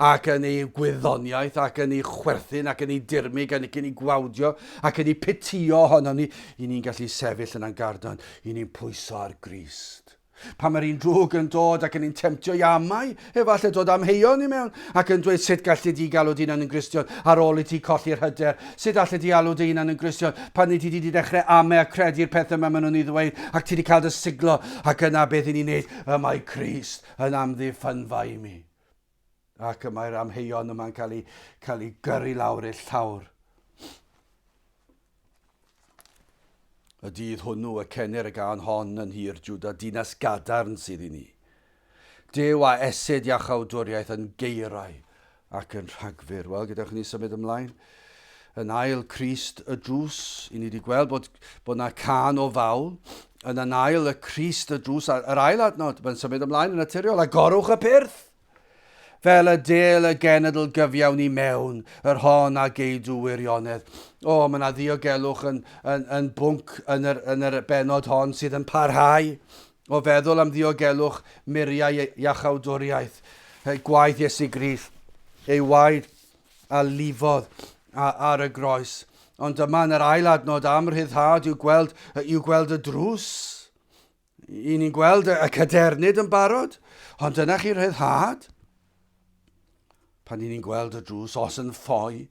ac yn ei gwyddoniaeth, ac yn ei chwerthin, ac yn ei dirmyg, ac yn ei gwawdio, ac yn ei pitio ohonom ni, i ni'n gallu sefyll yn angardan, i ni'n pwyso ar Grist. Pan mae'r un drwg yn dod ac yn ein temtio i amau, efallai dod amheuon i mewn, ac yn dweud sut gallu di galw dy hunan yn Gristion ar ôl i ti colli'r hyder? Sut allu di alw dy hunan yn Gristion pan i ti wedi dechrau amau a credu'r pethau yma maen nhw'n ei ddweud ac ti wedi cael dy siglo ac yna beth i ni'n neud? Y mae Crist yn amddiffynfa i mi. Ac y mae'r amheuon yma'n cael ei, cael ei gyrru lawr i'r llawr. Y dydd hwnnw y cenir y gân hon yn nhir Jwda, dinas gadarn sydd i ni. Duw a esyd iachawdwriaeth yn geirau ac yn rhagfyr. Wel, gyda ni symud ymlaen. Yn ail Crist y drws, i ni wedi gweld bod, bod na can o fawl. Yn yn ail y Crist y drws, yr ail adnod, mae'n symud ymlaen yn naturiol, agorwch y pyrth! Fel y del y genedl gyfiawn i mewn, yr hon a geidw wirionedd. O, mae yna ddiogelwch yn, yn, yn bwnc yn yr, yn yr benod hon sydd yn parhau o feddwl am ddiogelwch muriau iachawdwriaeth, gwaith Iesu Grist, ei waed a lifodd ar y groes. Ond yma yn yr ail adnod am rhyddhad i'w gweld, i'w gweld y drws. I ni'n gweld y cadernid yn barod, ond dyna chi'r rhyddhad. Pan i ni'n gweld y drws, os yn ffoi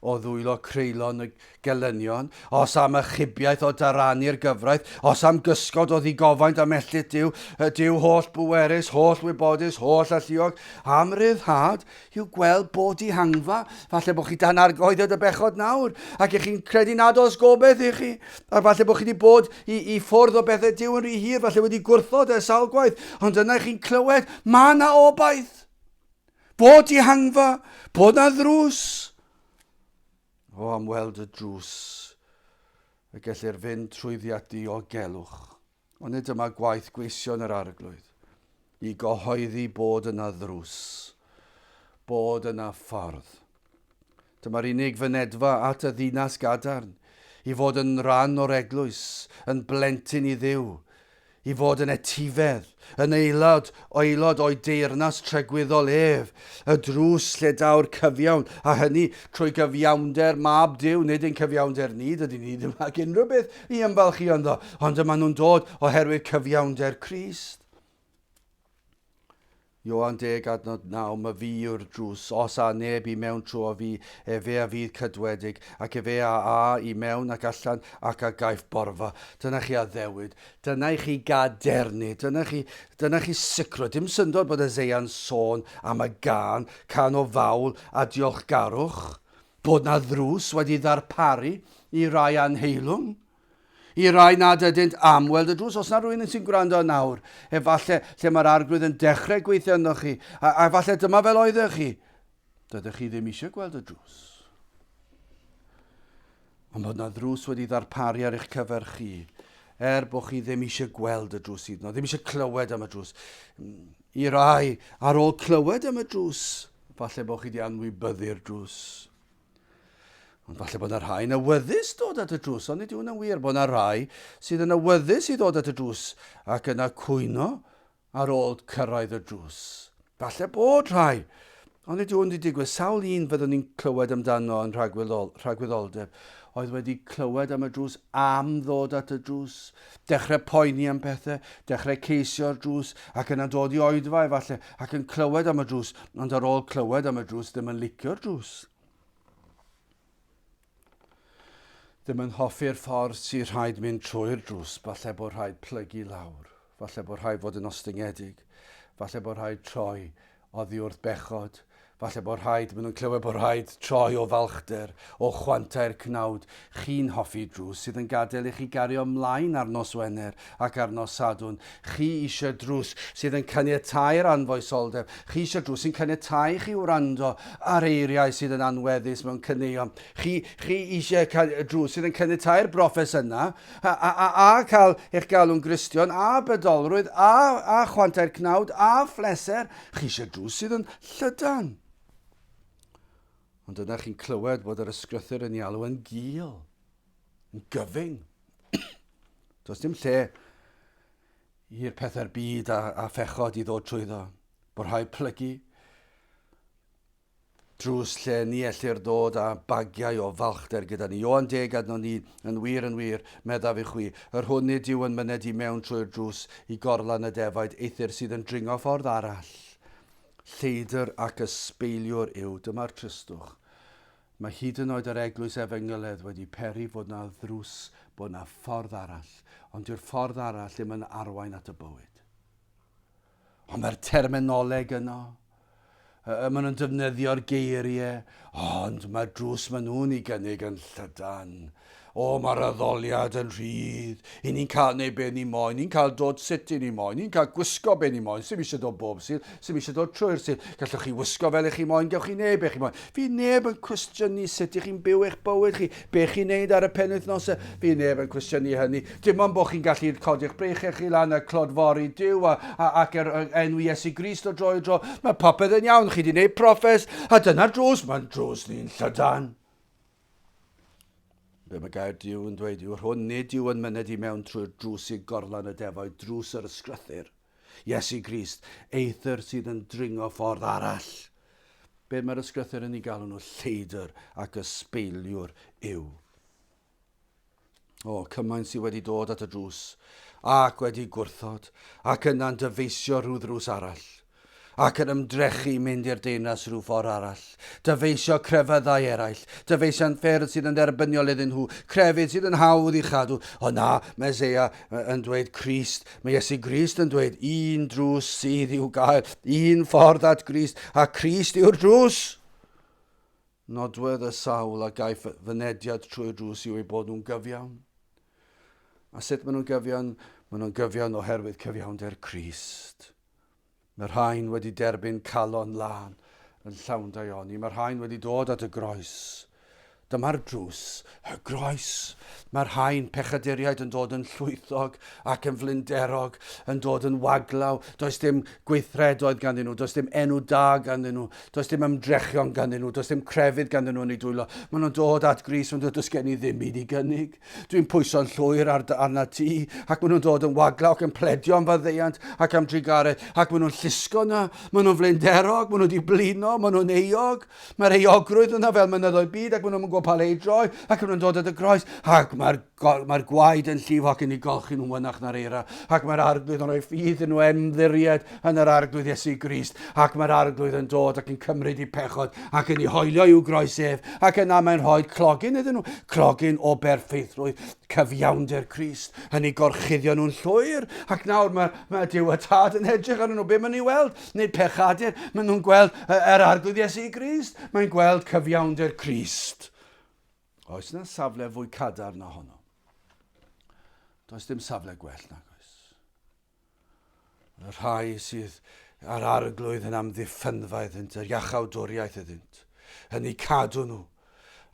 o ddwylo creulon y gelynion, os am achubiaeth o daranu'r gyfraith, os am gysgod o ddigofaint a melltith Duw, y Duw holl bwerus, holl wybodus, holl alluog, am ryddhad, yw gweld bod dihangfa. Falle bod chi dan argoeddiad y bechod nawr, ac ych chi'n credu nad oes gobeith i chi. A falle bod chi wedi bod i, i ffwrdd o bethau Duw yn rhy hir, falle wedi gwrthod e sawl gwaith, ond yna chi'n clywed, mae yna obaith. Bod dihangfa, bod na ddrws. O, am weld y drws y gellir fynd trwyddi at diogelwch. Ond nid dyma gwaith gweision yr Arglwydd, i gyhoeddi bod yna ddrws, bod yna ffordd. Dyma'r unig fynedfa at y ddinas gadarn, i fod yn rhan o'r eglwys, yn blentyn i Dduw. i fod yn etifedd, yn aelod, aelod o'i deyrnas tregwyddol ef, y drws lle daw'r cyfiawn, a hynny trwy gyfiawnder mab Duw, nid ein cyfiawnder ni, dydyn ni ddim ag unrhyw beth i ymfalchïo ynddo, ond y maen nhw'n dod oherwydd cyfiawnder Crist. Ioan 10 adnod 9, My fi yw'r drws, os â neb i mewn trwy fi, efe a fydd cydwedig, ac efe a a i mewn ac allan, ac a gaiff borfa. Dyna chi addewid, dyna i chi gadernid, dyna chi, dyna chi sicrwydd. Dim syndod bod Eseia'n sôn am y gân, cân o fawl a diolchgarwch, bod 'na ddrws wedi ddarparu i rai anheilwng. I rai nad ydynt am weld y drws, os na rwy'n sy'n gwrando nawr, efallai lle mae'r arglwydd yn dechrau gweithio ynoch chi, a, a efallai dyma fel oeddech chi, dydych chi ddim eisiau gweld y drws. Ond bod na ddrws wedi ddarparu ar eich cyfer chi, er bod chi ddim eisiau gweld y drws hyd yn oed, ddim eisiau clywed am y drws. I rai, ar ôl clywed am y drws, falle bod chi wedi anwybyddu'r drws. Ond falle bod yna rhai yn awyddus dod at y drws, ond nid yw hwnna'n wir bod yna rhai sydd yn awyddus i ddod at y drws ac yna cwyno ar ôl cyrraedd y drws. Falle bod rhai, ond nid yw hwn wedi digwydd. Sawl un fyddwn ni'n clywed amdano yn rhagwyddol, rhagwyddoldeb oedd wedi clywed am y drws, am ddod at y drws, dechrau poeni am pethau, dechrau ceisio'r drws, ac yna dod i oedfa efallai, ac yn clywed am y drws, ond ar ôl clywed am y drws ddim yn licio'r drws. Ddim yn hoffi'r ffordd sy'n rhaid mynd trwy'r drws, falle bod rhaid plygu lawr, falle bod rhaid fod yn ostyngedig, falle bod rhaid troi oddi wrth bechod, falle bod rhaid, maen nhw'n clywed bod rhaid troi o falchder, o chwantau'r cnawd. Chi'n hoffi drws sydd yn gadael i chi gario ymlaen ar nos Wener ac ar nos Sadwrn. Chi eisiau drws sydd yn caniatáu'r anfoesoldeb. Chi eisiau drws sy'n caniatáu i chi wrando ar eiriau sydd yn anweddus mewn caneuon. Chi, chi eisiau drws sydd yn caniatáu'r broffes yna a, a, a, a cael eich galw'n Gristion a bedolrwydd a, a chwantau'r cnawd a phleser. Chi eisiau drws sydd yn llydan. Ond yna chi'n clywed bod yr ysgrythyr yn ei alw yn gul, yn gyfyng. Does dim lle i'r pethau'r byd a, a phechod i ddod trwyddo. Bod rhaid plygu drws lle ni ellir dod â bagiau o falchder gyda ni. Ioan deg adnod ni, yn wir, yn wir, meddaf i chwi, yr hwn nid yw yn myned i mewn trwy'r drws i gorlan y defaid, eithr sydd yn dringo ffordd arall. Lleidr ac ysbeiliwr yw, dyma'r tristwch. Mae hyd yn oed yr eglwys efengyledd wedi peri fod 'na ddrws, bod 'na ffordd arall, ond dyw'r ffordd arall ddim yn arwain at y bywyd. Ond mae'r terminoleg yno. Maen nhw'n defnyddio'r geiriau, ond mae'r drws maen nhw'n ei gynnig yn llydan. O, mae'r addoliad yn rhydd. I ni'n cael neud be ni moyn, ni'n cael dod sut i ni moyn, ni'n cael gwisgo be ni moyn, sy'm eisiau dod bob Sul, sy'm eisiau dod trwy'r Sul. Gallwch chi wisgo fel i chi moyn, gewch chi neud be chi moyn. Fi neb yn cwestiynu sut i chi'n byw eich bywyd chi, be chi'n neud ar y penwythnosau. Fi neb yn cwestiynu hynny. Dim ond bod chi'n gallu codi'ch breichiau chi lan a clodfori Duw a, a, ac yr enw Iesu Grist o dro i dro. Mae popeth yn iawn, chi wedi neud proffes, a dyna'r drws, mae'n drws ni'n llydan. Be mae gair Duw yn dweud yw, hwn nid yw yn myned i mewn trwy'r drws i gorlan y defaid, drws yr ysgrythur. Iesu Grist, eithr sydd yn dringo ffordd arall. Be mae'r ysgrythur yn ei galw nhw lleidr ac ysbeiliwr yw. O, cymaint sydd wedi dod at y drws ac wedi gwrthod ac yna'n dyfeisio rhyw ddrws arall ac yn ymdrechu mynd i'r deyrnas rhyw ffordd arall, dyfeisio crefyddau eraill, dyfeisio'n ffyrdd sydd yn dderbyniol iddyn nhw, crefydd sydd yn hawdd i chadw. O na, mae Eseia yn dweud Crist, mae Iesu Grist yn dweud un drws sydd i'w gael, un ffordd at Grist, a Crist yw'r drws. Nodwedd y sawl a gaiff fynediad trwy'r drws yw eu bod nhw'n gyfiawn. A sut maen nhw'n gyfiawn? Maen nhw'n gyfiawn oherwydd cyfiawnder Crist. Mae rhain wedi derbyn calon lân yn llawn daioni. Mae rhain wedi dod at y groes. Dyma'r drws, y groes. Mae'r rhain pechaduriaid yn dod yn llwythog ac yn flinderog, yn dod yn waglaw. Does dim gweithredoedd ganddyn nhw, does dim enw da ganddyn nhw, does dim ymdrechion ganddyn nhw, does dim crefydd ganddyn nhw yn eu dwylo. Maen nhw'n dod at Grist, maen nhw'n dod, does gen i ddim byd i gynnig. Dwi'n pwyso'n llwyr ar, arna ti. Ac maen nhw'n dod yn waglaw ac yn pledio am faddeuant ac am drugaredd. Ac maen nhw'n llusgo na, maen nhw'n flinderog, maen nhw wedi blino, maen nhw'n euog. Mae'r euogrwydd yna fel mynyddoedd byd ac maen nhw'n gwybod pa le i droi ac maen nhw'n dod at y groes ac mae'r mae gwaed yn llifo ac yn ei golchi nhw'n wynach na'r eira ac mae'r arglwydd yn rhoi ffydd yn nhw ymddiried yn yr arglwydd Iesu Grist ac mae'r arglwydd yn dod ac yn cymryd eu pechod ac yn ei hoelio i'w groes ef ac yna mae'n rhoi clogyn iddyn nhw, clogyn o berffeithrwydd cyfiawnder Crist yn ei gorchuddio nhw'n llwyr ac nawr mae, mae Duw y Tad yn edrych arnyn nhw, be maen nhw'n weld? Nid pechadur, maen nhw'n gweld yr Arglwydd Iesu Grist. Mae'n gweld cyfiawnder Crist. Oes yna safle fwy cadarn na honno? Does dim safle gwell nag oes. Y rhai sydd ar arglwydd yn amddiffynfa iddynt, yr iachawdwriaeth iddynt, yn eu cadw nhw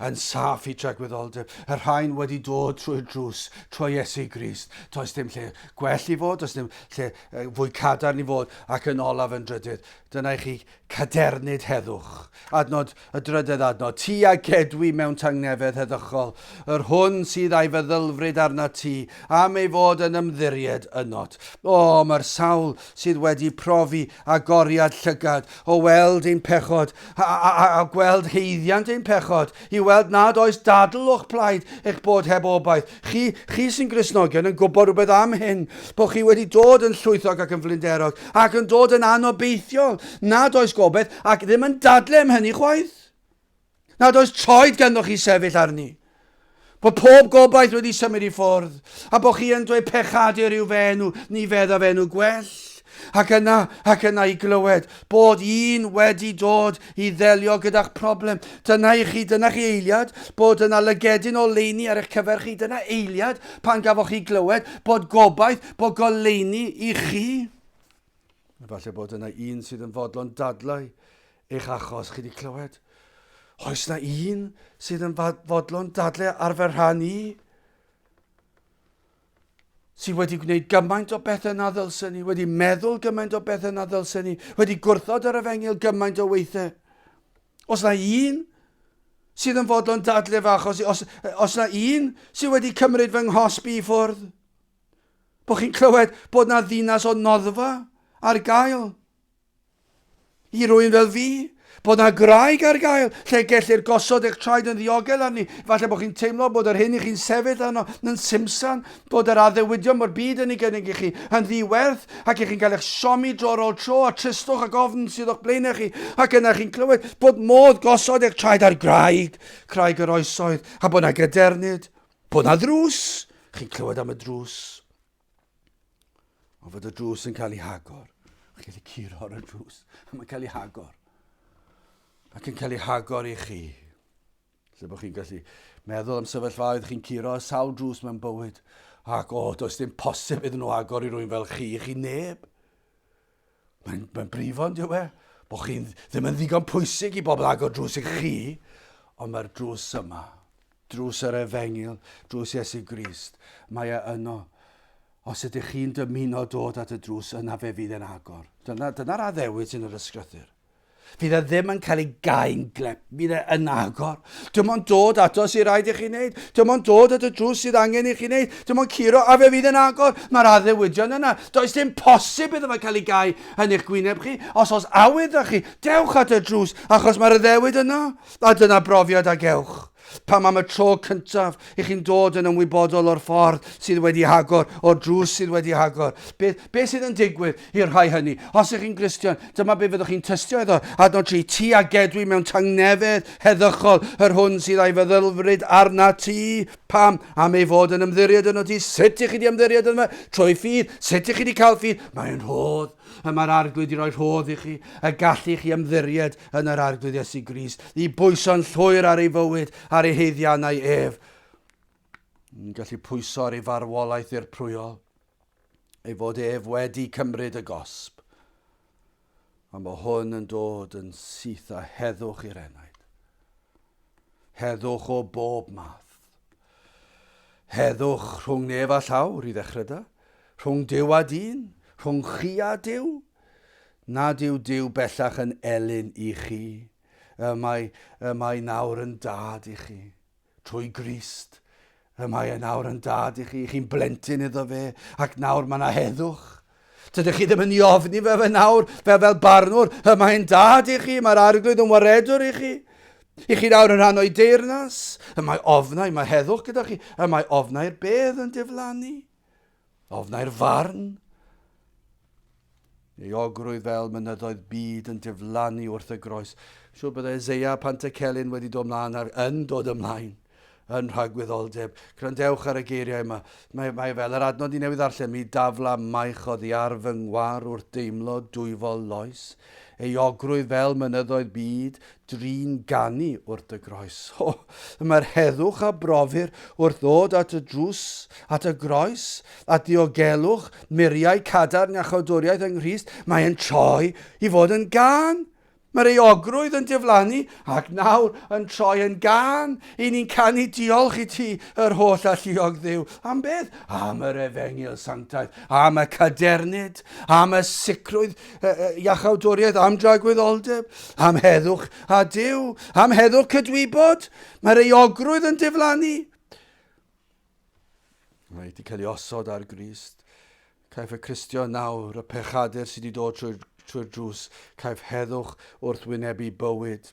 yn saff i dragwyddoldeb, y rhain wedi dod trwy'r drws, trwy Iesu Grist. Does dim lle gwell i fod, does dim lle fwy cadarn i fod, ac yn olaf yn drydydd, dyna i chi cadernid heddwch. Adnod, y drydedd adnod, ti a gedwi mewn tangnefedd heddychol, yr hwn sydd a'i feddylfryd arna ti, am ei fod yn ymddiried ynot. O, mae'r sawl sydd wedi profi agoriad llygad o weld ein pechod a, a, a, a gweld haeddiant ein pechod, i weld nad oes dadl o'ch plaid eich bod heb obaith. Chi, chi sy'n Gristnogion yn gwybod rhywbeth am hyn, bod chi wedi dod yn llwythog ac yn flinderog, ac yn dod yn anobeithiol, nad oes gobaith, ac ddim yn dadle am hynny chwaith. Nad oes troed ganddoch chi sefyll arni. Bod pob gobaith wedi symud i ffwrdd, a bod chi yn dweud pechadur yw fy enw, ni feddaf enw gwell. Ac yna, ac yna i glywed bod un wedi dod i ddelio gyda'ch problem. Dyna i chi, dyna chi eiliad, bod yna lygedyn o leini ar eich cyfer chi. Dyna eiliad pan gafoch chi glywed bod gobaith, bod goleuni i chi. Efallai bod yna un sydd yn fodlon dadlau eich achos, chi wedi clywed? Oes na un sydd yn fodlon dadlau ar fy rhan i? Sydd wedi gwneud gymaint o bethau na ddylsen ni, wedi meddwl gymaint o bethau na ddylsen ni, wedi gwrthod yr efengyl gymaint o weithiau. Os na un sydd yn fodlon dadlau fy achos i, os, os na un sydd wedi cymryd fy nghosb i ffwrdd, Bod chi'n clywed bod na ddinas o noddfa ar gael i rwy'n fel fi? Bod na graig ar gael lle gellir gosod eich traed yn ddiogel arni? Falle bod chi'n teimlo bod yr hyn i chi'n sefyll arno yn simsan, bod yr addewidion mae'r byd yn ei gynnig i chi yn ddi-werth ac i chi'n cael eich siomi dro ar ôl tro a tristwch ac ofn sydd o'ch blaenau chi ac yna chi'n clywed bod modd gosod eich traed ar graig, craig yr oesoedd, a bod na gadernid. Bod na ddrws! Chi'n clywed am y drws. Ond fod y drws yn cael ei hagor. Chi'n gallu curo ar y drws. A mae'n cael ei hagor. Ac yn cael ei hagor i chi. Lle bod chi'n gallu meddwl am sefyllfaoedd chi'n curo sawl drws mewn bywyd. Ac o, does dim posib iddyn nhw agor i rwy'n fel chi, chi neb. Mae'n mae brifo yn dyw e? Bod chi'n ddim yn ddigon pwysig i bobl agor drws i chi, ond mae'r drws yma, drws yr efengyl, drws Iesu Grist, mae e yno. Os ydych chi'n dymuno dod at y drws, yna fe fydd e'n agor. Dyna, dyna'r addewid sy'n yr ysgrythur. Fydd e ddim yn cael ei gau'n glep, fydd e yn agor. Dim ond dod ato sydd rhaid i chi wneud. Dim ond dod at y drws sydd angen i chi wneud. Dim ond curo a fe fydd yn agor. Mae'r addewidion yna. Does dim posib iddo fe cael ei gau yn eich gwyneb chi. Os oes awydd da chi, dewch at y drws, achos mae'r addewid yna. A dyna brofiad a gewch. Pam am y tro cyntaf i chi'n dod yn ymwybodol o'r ffordd sydd wedi hagor, o'r drws sydd wedi hagor. Beth, beth sydd yn digwydd i'r rhai hynny? Os ych chi'n Gristion, dyma be fyddwch chi'n tystio iddo. Adnod 3, ti a gedwi mewn tangnefedd heddychol, yr hwn sydd a'i feddylfryd arna ti. Pam? Am ei fod yn ymddiried yno ti. Sut ych chi wedi ymddiried yno fe? Trwy ffydd. Sut ych chi wedi cael ffydd? Mae'n rhodd. Y mae'r arglwydd i roi rhodd i chi, y gallu i chi ymddiried yn yr Arglwydd Iesu Grist, i bwyso'n llwyr ar ei fywyd, ar ei haeddiannau ef. Yn gallu pwyso ar ei farwolaeth ddirprwyol, ei fod ef wedi cymryd y gosb. A mae hwn yn dod yn syth â heddwch i'r enaid. Heddwch o bob math. Heddwch rhwng nef a llawr i ddechrau da, rhwng Duw a dyn, rhwng chi a Duw. Nad yw Duw bellach yn elyn i chi, y mae, y mae nawr yn dad i chi. Trwy Grist, y mae e nawr yn dad i chi, chi'n blentyn iddo fe, ac nawr mae yna heddwch. Tydych chi ddim yn ei ofni fe fe nawr, fe fel barnwr, y mae'n dad i chi, mae'r arglwydd yn waredwr i chi. I chi nawr yn rhan o'i deyrnas, y mae ofnau, mae heddwch gyda chi, y mae ofnau'r bedd yn diflannu, ofnau'r farn. Euogrwydd fel mynyddoedd byd yn diflannu wrth y groes. Siwr byddai Eseia Pantycelyn wedi dod ymlaen ar, yn dod ymlaen yn rhagwyddoldeb. Gwrandewch ar y geiriau yma. Mae, mae fel yr adnod ni newydd ddarllen, mi dafla maich oddi ar fy ngwar wrth deimlo dwyfol loes. Euogrwydd fel mynyddoedd byd, drin ganu wrth y groes. O, mae'r heddwch a brofir wrth ddod at y drws, at y groes, at ddiogelwch, muriau cadarn iachawdwriaeth yng Nghrist, mae'n troi i fod yn gân. Mae'r euogrwydd yn diflannu ac nawr yn troi yn gân. I ni'n canu diolch i ti, yr holl alluog Dduw. Am beth? Am yr efengyl sanctaidd, am y cadernid, am y sicrwydd iachawdwriaeth, am dragwyddoldeb, am heddwch a Duw, am heddwch cydwybod. Mae'r euogrwydd yn diflannu. Mae wedi cael ei osod ar Grist. Caiff y Cristion nawr, y pechadur sydd wedi dod trwy'r trwy drws, caiff heddwch wrth wynebu bywyd.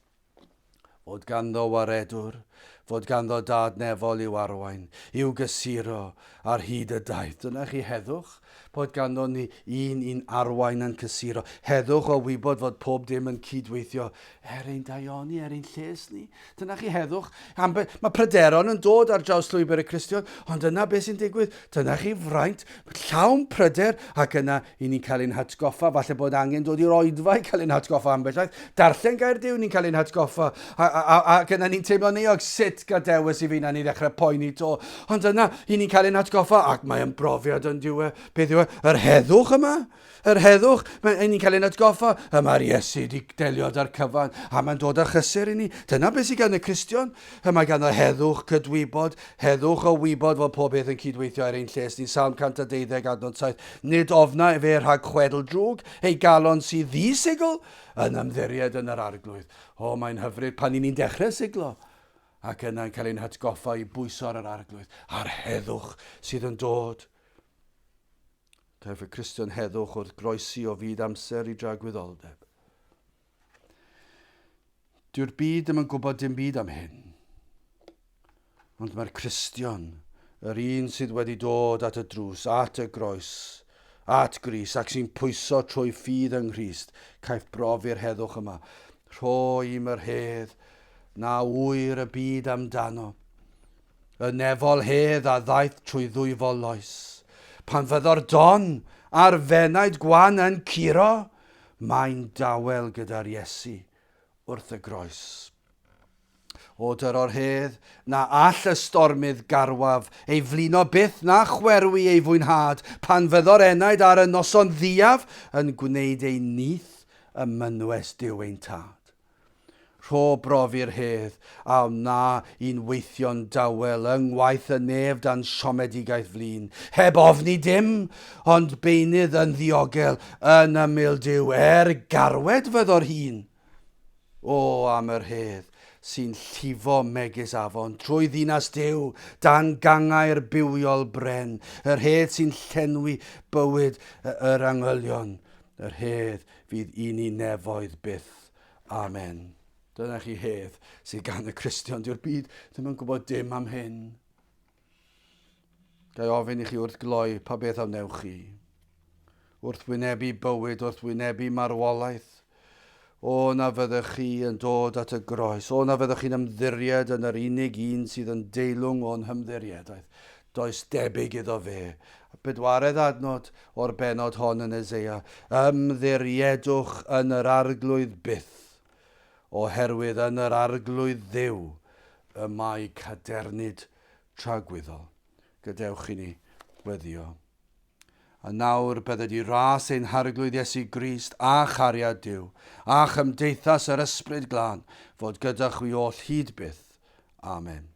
Fod ganddo waredwr, fod ganddo dad nefol i'w arwain, i'w gysuro ar hyd y daith. Dyna chi heddwch, bod ganddo ni un i'n arwain a'n cysuro. Heddwch o wybod fod pob dim yn cydweithio er ein daioni, er ein lles ni. Dyna chi heddwch. Ambe, mae pryderon yn dod ar draws llwybr y Cristion, ond yna beth sy'n digwydd? Dyna chi fraint, llawn pryder, ac yna i ni'n cael ein hatgoffa, falle bod angen dod i'r oedfa i cael ein hatgoffa ambell waith. Darllen gair Duw, ni'n cael ein hatgoffa, a, a, a, ac yna ni'n teimlo'n euog, sut gadewes i fi na ni ddechrau poeni to. Ond yna i ni'n cael ein hatgoffa, ac mae'n brofiad yn diwe, beth yw e, yr heddwch yma. Yr heddwch, mae ni'n cael ein atgoffa, y mae'r Iesu wedi delio â'r cyfan, a mae'n dod â chysur i ni. Dyna beth sydd gan y Cristion. Y mae ganddo heddwch cydwybod, heddwch o wybod fod pob peth yn cydweithio er ein lles ni. Salm 112 adnod 7. Nid ofna efe rhag chwedl drwg, ei galon sydd ddi-sigl yn ymddiried yn yr arglwydd. O, mae'n hyfryd pan ni'n dechrau siglo ac yna'n cael ein hatgoffa i bwyso ar yr arglwydd a'r heddwch sydd yn dod. Caiff y Cristion heddwch wrth groesi o fyd amser i dragwyddoldeb. Dyw'r byd ddim yn gwybod dim byd am hyn. Ond mae'r Cristion, yr un sydd wedi dod at y drws, at y groes, at Grist, ac sy'n pwyso trwy ffydd yng Nghrist, caiff brofi'r heddwch yma. Rho i'm yr hedd na ŵyr y byd amdano. Y nefol hedd a ddaeth trwy ddwyfol loes. Pan fyddo'r don a'r fenaid gwan yn curo, mae'n dawel gyda'r Iesu wrth y groes. O dyro'r hedd, na all y stormydd garwaf ei flino byth na chwerwi ei fwynhad, pan fyddo'r enaid ar y noson ddiaf yn gwneud ei nyth ym mynwes Duw ein Tad. Rho brofi'r hedd, a wna i'n weithio'n dawel yng ngwaith y nef dan siomedigaeth flin, heb ofni dim, ond beunydd yn ddiogel yn ymyl Duw, er garwed fyddo'r hun. O, am yr hedd sy'n llifo megis afon trwy ddinas Duw, dan gangau'r bywiol bren, yr hedd sy'n llenwi bywyd yr angylion, yr hedd fydd i ni nefoedd byth. Amen. Dyna chi hedd sydd gan y Cristion. Dyw'r byd ddim yn gwybod dim am hyn. Ga i ofyn i chi wrth gloi pa beth a wnewch chi? Wrth wynebu bywyd, wrth wynebu marwolaeth, o na fyddech chi yn dod at y groes, o na fyddech chi'n ymddiried yn yr unig un sydd yn deilwng o'n hymddiriedaeth. Does debyg iddo fe. Y bedwaredd adnod o'r bennod hon yn Eseia, Ymddiriedwch yn yr Arglwydd byth, oherwydd yn yr Arglwydd Dduw y mae cadernid tragwyddol. Gadewch i ni weddio. A nawr bydded i ras ein Harglwydd Iesu Grist a chariad Duw, a chymdeithas yr Ysbryd Glân, fod gyda chwi oll hyd byth. Amen.